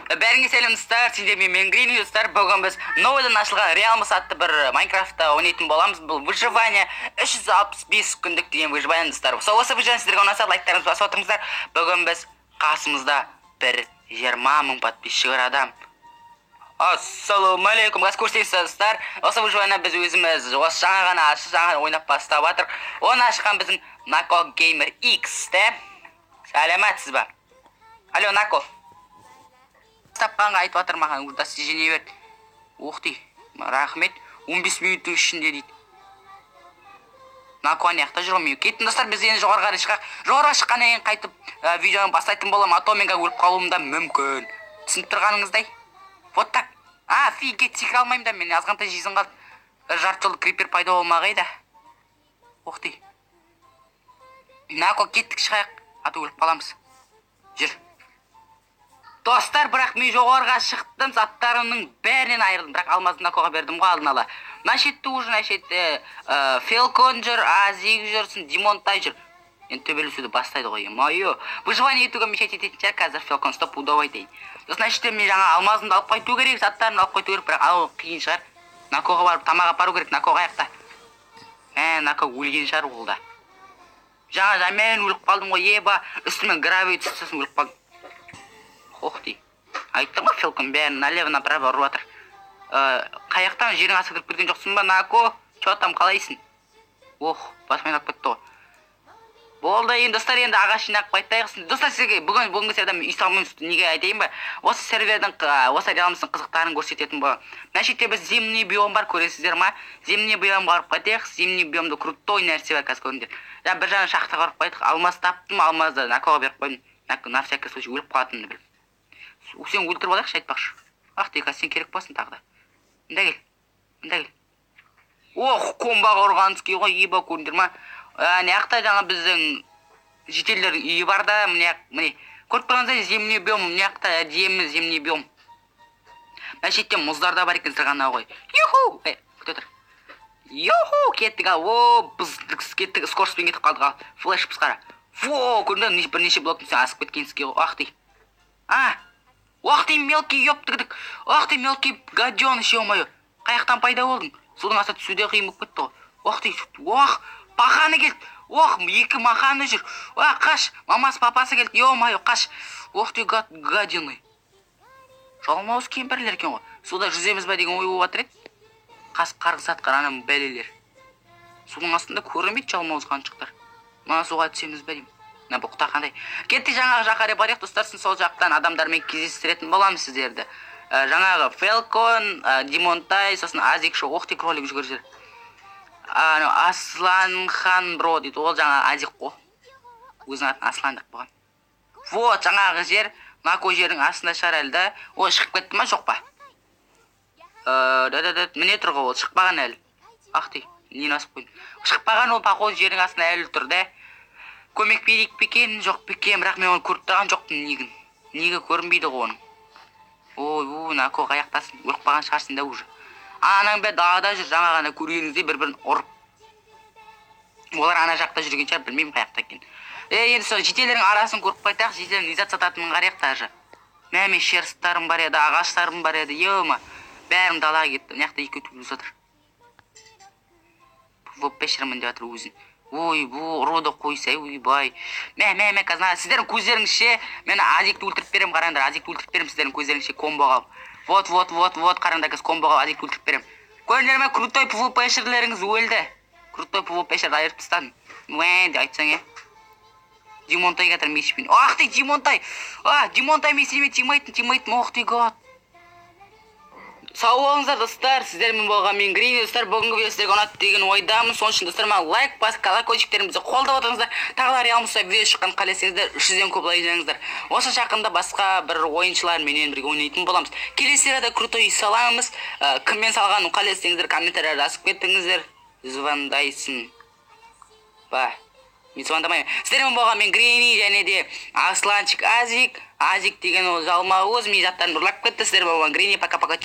Бәріңе сәлем, достар! Сендермен мен, Грин. Достар, бүгін біз новыйдан ашылған Реалмс атты бір Майнкрафтта ойнайтын боламыз. Бұл выживание, 365 күндік деген выживание, достар. Сол осы выживание сіздерге ұнаса, лайктарыңызды басып отырыңыздар. Бүгін біз қасымызда бір 20 000 подписчик бар адам. Ассалаумағалейкум! Қазір көрсеңіз, достар, осы выживание біз өзіміз осы жаңа ғана ашып, жаңа ойнап бастап жатырық. Оны ашқан біздің Нако Геймер X те. Сәлеметсіз ба? Алло, Нако, тапқанға айтып жатыр маған, достижение берді. Ух ты, рахмет. 15 минуттың ішінде дейді. Нако ана жақта жүр ғой. Мен кеттім, достар. Біз енді жоғары қарай шығайық. Жоғары шыққаннан кейін қайтып видеоны бастайтын боламын, а то мен өліп қалуым да мүмкін, түсініп тұрғаныңыздай. Вот так. Офигеть, секіре алмаймын да мен, азғантай жизнь қалды. Жарты жолда крипер пайда болмағай да. Ух ты, Нако, кеттік, шығайық, а то өліп қаламыз. Жүр, достар. Бірақ мен жоғарыға шықтым, заттарымның бәрінен айырылдым, бірақ алмазды Накоға бердім ғой алдын ала. Мына шетте уже, мына шетте Фелкон жүр, Азик жүр, сосын Димонтай жүр. Енді төбелесуді бастайды ғой, мое выживание етуге мешать ететін шығар қазір Фелкон, стопудово айтайын. Сосын мына жерде мен жаңа алмазымды алып қайту керек, заттарымды алып қайту керек, бірақ алу қиын шығар. Накоға барып тамақ апару керек. Нако қаяқта? Мә, Нако өлген шығар ол да. Жаңа жаман өліп қалдым ғой, еба, үстіме гравий түсті, сосын өліп қалдым. Ох ты, айттым ғой, Фелкон бәрін налево направо ұрып жатыр. Қай жақтан, жердің астына кіріп кеткен жоқсың ба, Нако? Че там, қалайсың? Ох, басым айналып кетті ғой. Болды енді, достар, енді ағаш жинап қайтайық. Достар, сізге бүгін, бүгінгі серияда мен үй салмаймыз. Неге айтайын ба? Осы сервердің, осы реалмстың қызықтарын көрсететін боламын. Мына жерде біз зимний биом бар, көресіздер ма? Зимний биомға барып қайтайық. Зимний биомда крутой нәрсе бар, қазір көріңдер. Жаңа бір жағынан шахтаға барып қайттық, алмаз таптым, алмазды Накоға беріп қойдым на всякий случай, өліп қалатынымды біліп. Сені өлтіріп алайықшы, айтпақшы. Ах ты, қазір сен керек боласың тағы да. Мында кел, мында кел. Ох, комбаға ұрғанский ғой, еба, көрдіңдер ма? Ана жақта жаңа біздің жительдердің үйі бар да, міне, міне, көріп тұрғандай, зимний биом. Мына жақта әдемі зимний биом. Мына шетте мұздар да бар екен, сырғанау ғой. Юху, е, күте тұр. Юху, кеттік. Ал, о, біз кеттік, скоростьпен кетіп қалдық. Ал, флеш қара. Во, көрдің бе, бірнеше блоктың үстіне асып кеткенский ғой. Ах ты, а, ох ты, мелкий, ёптігдік. Ох ты, мелкий гаденыш, ё-моё, қай жақтан пайда болдың? Судың астына түсу де қиын болып кетті ғой. Ох ты, ох, паханы келді. Ох, екі маханы жүр. А, қаш, мамасы, папасы келді, ё-моё, қаш. Ох ты, гад, гадины, жалмауыз кемпірлер екен ғой. Суда жүземіз ба деген ой болып жатыр еді. Қас қарғыс атқыр ана бәлелер. Судың астында көрінбейді жалмауыз қаншықтар. Мына суға түсеміз бе деймін. Мына бұқта қандай? Кеттік, жаңағы жаққа қарай барайық, достар. Сол жақтан адамдармен кездестіретін боламыз сіздерді. Жаңағы Фелкон, Димонтай, сосын Азик шоу. Ох ты, кролик жүгіріп жүр. Анау Асланхан бро дейді, ол жаңағы Азик қой, өзінің атын Аслан деп қойған. Вот жаңағы жер, Нако жердің астында шығар әлі да. Ол шығып кетті ма, жоқ па? Да, да, да, міне тұр ғой, ол шықпаған әлі. Ах ты, нені басып қойдым? Шықпаған ол, походу, жердің астында әлі тұр да. Көмек берейік пе екен, жоқ па екен? Бірақ мен оны көріп тұрған жоқпын. Неге, неге көрінбейді ғой оның? Ой, ой, Нако, қаяқтасың? Өліп қалған шығарсың да уже. Анаң бәрі далада жүр, жаңа ғана көргеніңіздей, бір бірін ұрып. Олар ана жақта жүрген шығар, білмеймін қай жақта екенін. Е, енді сол жительдердің арасын көріп қайтайық, жительдердің не зат сататынын қарайық даже. Мә, мен шерсттарым бар еді, ағаштарым бар еді, ема, бәрім далаға кетті. Мына жақта екеуі төбелесіп жатыр. ПВПшермін деп жатыр өзін. Ой, бұ ұруды қойсай, ойбай. Мә, мә, мә, қазір сіздердің көздеріңізше мен Азикті өлтіріп беремін, қараңдар, Азикті өлтіріп беремін сіздердің көздеріңізше комбоға алып. Вот, вот, вот, вот, қараңдар, қазір комбоға алып Азикті өлтіріп беремін. Көрдіңдер ме, крутой ПВПшерлеріңіз өлді. Крутой ПВПшерді айырып тастадым. Уә, деп айтсаң, е. Димонтай жатыр мечпен. Ах ты, Димонтай! А, Димонтай, мен сенімен тимейтін, тимейтін, ох ты, гад. Сау болыңыздар, достар. Сіздермен болған мен, Грин. Достар, бүгінгі видео сіздерге ұнады деген ойдамын. Сол үшін, достар, маған лайк басып, колокольчиктерімізді қолдап отырыңыздар. Тағы да Реалмста видео шыққанын қаласаңыздар, 300-ден көп лайк жинаңыздар. Осы жақында басқа бір ойыншыларменен бірге ойнайтын боламыз. Келесі серияда крутой үй саламыз. Кіммен салғанын қаласаңыздар, комментария жазып кетіңіздер. Звондайсың ба? Мен звондамаймын. Сіздермен болған мен, Грини, және де Асланчик Азик. Азик деген ол жалмауыз, ми заттарын ұрлап кетті. Сіздермен болған Грини. Пока, пока.